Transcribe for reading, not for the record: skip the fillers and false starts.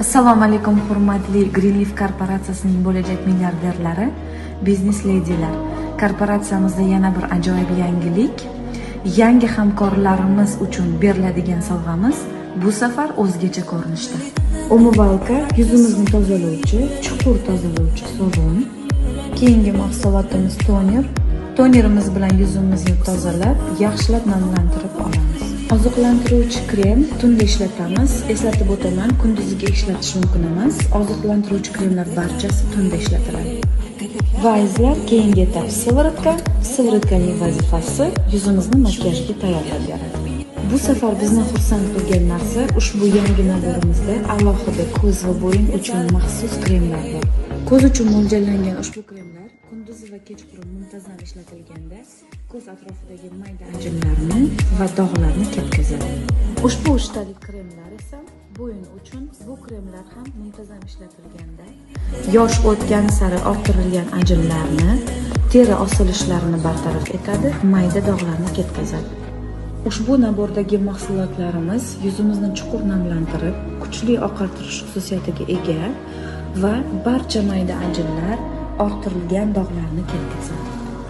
Assalomu alaykum, hurmatli Greenleaf korporatsiyasining bo'lajak milliarderlari, biznes ledilar. Korporatsiyamizda yana bir ajoyib yangilik. Yangi hamkorlarimiz uchun beriladigan sovg'amiz bu safar o'zgacha ko'rinishda. Умывалка, yuzimizni tozalovchi, chuqur tozalovchi sovun. Keyingi mahsulotimiz toner. Tonerimiz bilan yuzimizni tozalab, yaxshilab namlantirib olamiz. Oziqlantiruvchi krem tunda ishlatamiz. Eslatib o'taman, kunduziga ishlatish mumkin emas. Oziqlantiruvchi kremlar barchasi tunda ishlatiladi. Va azizlar, keyingi etap сыворотка. Сыворотка ning vazifasi yuzimizni makiyajga tayyorlab beradi. Bu safar bizni xursand qilgan narsa, ushbu yangi набор imizda alohida ko'z va bo'yin uchun maxsus kremlar bor. Ko'z uchun mo'ljallangan ushbu kremlar kunduzi va kechqurun muntazam ishlatilganda ko'z atrofidagi mayda ajinlarni va dog'larni ketkazadi. Ushbu uchtalik kremlar esa bo'yin uchun. Bu kremlar ham muntazam ishlatilganda yosh o'tgan sari orttirilgan ajinlarni, teri osilishlarini bartaraf etadi, mayda dog'larni ketkazadi. Ushbu набор dagi mahsulotlarimiz yuzimizni chuqur namlantirib, kuchli oqartirish xususiyatiga ega va barcha mayda ajinlar, orttirilgan dog'larni ketkazadi.